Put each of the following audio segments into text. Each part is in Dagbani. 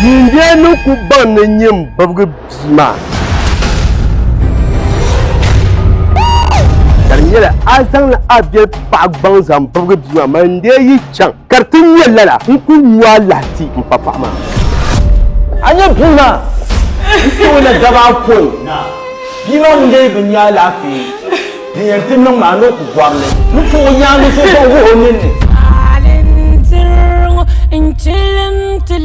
N dee ni ku baŋ ni nyɛ m bibigi bia maa. Ka di nyɛla a zaŋla a biɛli paɣa gbaŋ zaŋ bibigi bia maa, mali n dee yi chaŋ ka di ti nyɛ lala, n ku nyu a lahi ti m pa paɣa maa. A nya bia maa n-kpe o na daba apɔin, bia maa ŋun dee bi nya alaafee, din yɛn ti niŋ maa ni o ku bɔri li ni fo o nyaaŋa so gba wuhi o ninni. Ti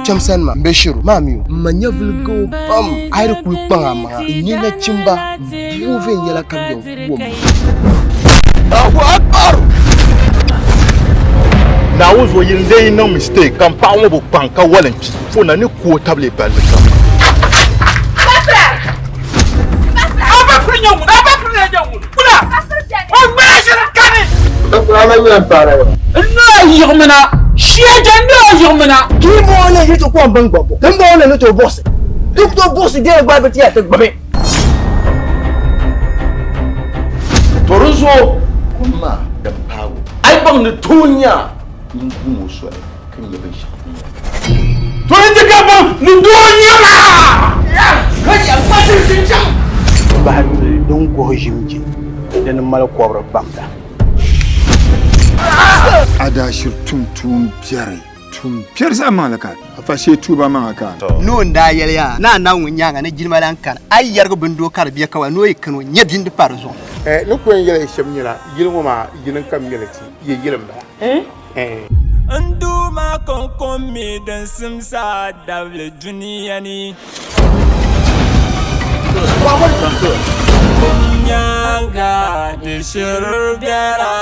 kpɛm sani maa, m be shiru maa mi o. M ma nyɛvili ga o pam, a yi di kuli kpaŋ a maŋa n-nyɛ nachimba m-bu o viɛnyɛla ka bɛ yɛn ku o. Allahu Akbar! Naawuni zuɣu yi n-lee yi niŋ mistake ka m paɣa ŋɔ bi kpaŋ ka wali n-kpi, fo na ni ku o tabili balli kam. To di zuɣu kum maa din paag o, a yi baŋ ni tooi nya nyin guum o soli ka nya binshɛɣu din yɛn niŋ. To ni ti ka baŋ ni doo n-nyɛ maa, ka nya ŋmati ti chaŋ. Bahi yuli din guhi ʒim je, di ni mali kɔbiri gbamda. A daa shiri tum tuun biɛri. Tuun biɛri zaɣ maŋli ka a fa shee tuuba maŋa ka. Ni o ni daa yɛli yaa ni a Naawuni ŋun nyaaŋa ni jilima lan kani, a yi yɛrigi bindoo ka di be kawa ni o yi kani o nya bindi pa di zuɣu. Ni ku yɛn yɛli shɛm nyɛla, yili ŋɔ maa yili n-ka m mɛli ti ye yili m-bala. N Duuma kɔŋko m-mi din simsa dabili dunia ni. Nyaaŋa di shiri biɛla.